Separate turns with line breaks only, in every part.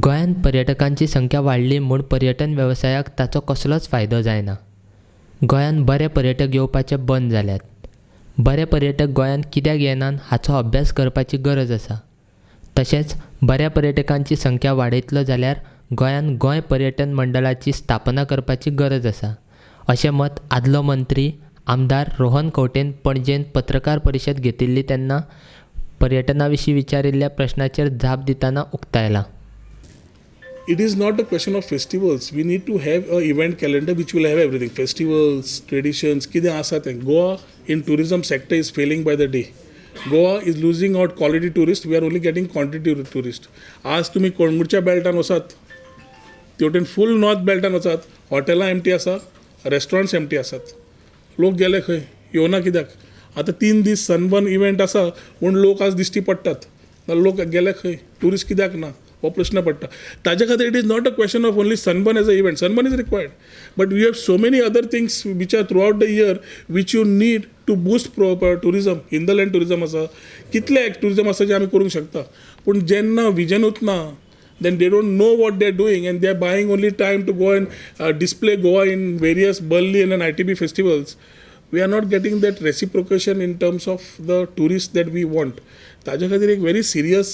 गोंयांत पर्यटकांची संख्या वाडली म्हूण पर्यटन वेवसायाक ताचो कसलोच फायदो जायना. गोंयांत बरे पर्यटक येवपाचे बंद जाल्यात. बरे पर्यटक गोंयांत कित्याक येनात हाचो अभ्यास करपाची गरज आसा. तशेंच बऱ्या पर्यटकांची संख्या वाडयतलो जाल्यार गोंयांत गोंय पर्यटन मंडळाची स्थापना करपाची गरज आसा, अशें मत आदलो मंत्री आमदार रोहन खंवटेन पणजेंत पत्रकार परिशद घेतिल्ली तेन्ना पर्यटना विशीं विचारिल्ल्या प्रश्नाचेर जाप दितना उक्तायलां.
It is not a question of festivals. We need to have a event calendar which will have everything. Festivals, traditions, कितें आसा तें. Goa in tourism sector is failing by the day. Goa is losing out quality tourist. We are only getting quantity tourist. आज तुमी कळंगूटच्या बेल्टान वचात, तेवटेन फूल north बेल्टान वचात, हॉटेलां MT आसा, रेस्टॉरंट्स एमटी आसात. लोक गेले खंय? येवना कित्याक? आतां 3 दीस सनबर्न इव्हेंट आसा म्हूण लोक आज दिश्टी पडटात. नाल्यार लोक गेले खंय? ट्युरिस्ट कित्याक ना, हो प्रश्न पडटा. ताच्या खातीर it is not a question of only Sunburn as a event. Sunburn is required, but we have so many other things which are throughout the year which you need to boost tourism. Hinterland tourism आसा, कितले tourism आसा जे आमी करूंक शकता. पूण जेन्ना विजनूच ना, then they don't know what they're doing and they're buying only time to go and display Goa in various Berlin and ITB festivals. We are not getting that reciprocation in terms of the tourists that we want. ताज्या खातीर एक very serious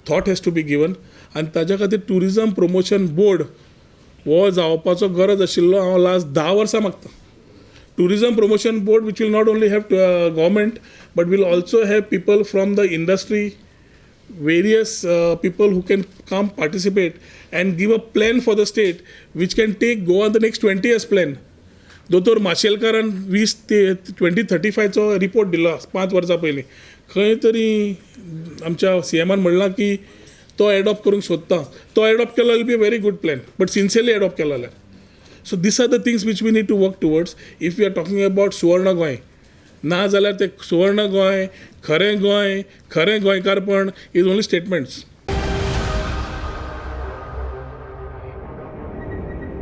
thought has to be given आनी ताज्या खातीर tourism promotion board हो जावपाचो गरज आशिल्लो. हांव लास्ट 10 वर्सां मागता tourism promotion board which will not only have government but will also have people from the industry, various people who can come participate and give a plan for the state which can take Goa the next 20 years plan. दोतोर माशेलकारान 20 ते 2035चो report दिलो 5 वर्सां पयलीं. खंय तरी आमच्या सीएमान म्हणलां की तो एडॉप्ट करूंक सोदता. तो एडॉप्ट केलो will be a very good plan, but sincerely adopt केलो जाल्यार. So these are the things which we need to work towards if we are talking about सुवर्ण गोंय. ना जाल्यार ते सुवर्ण गोंय, खरें गोंय, खरें गोंयकारपण is only statements.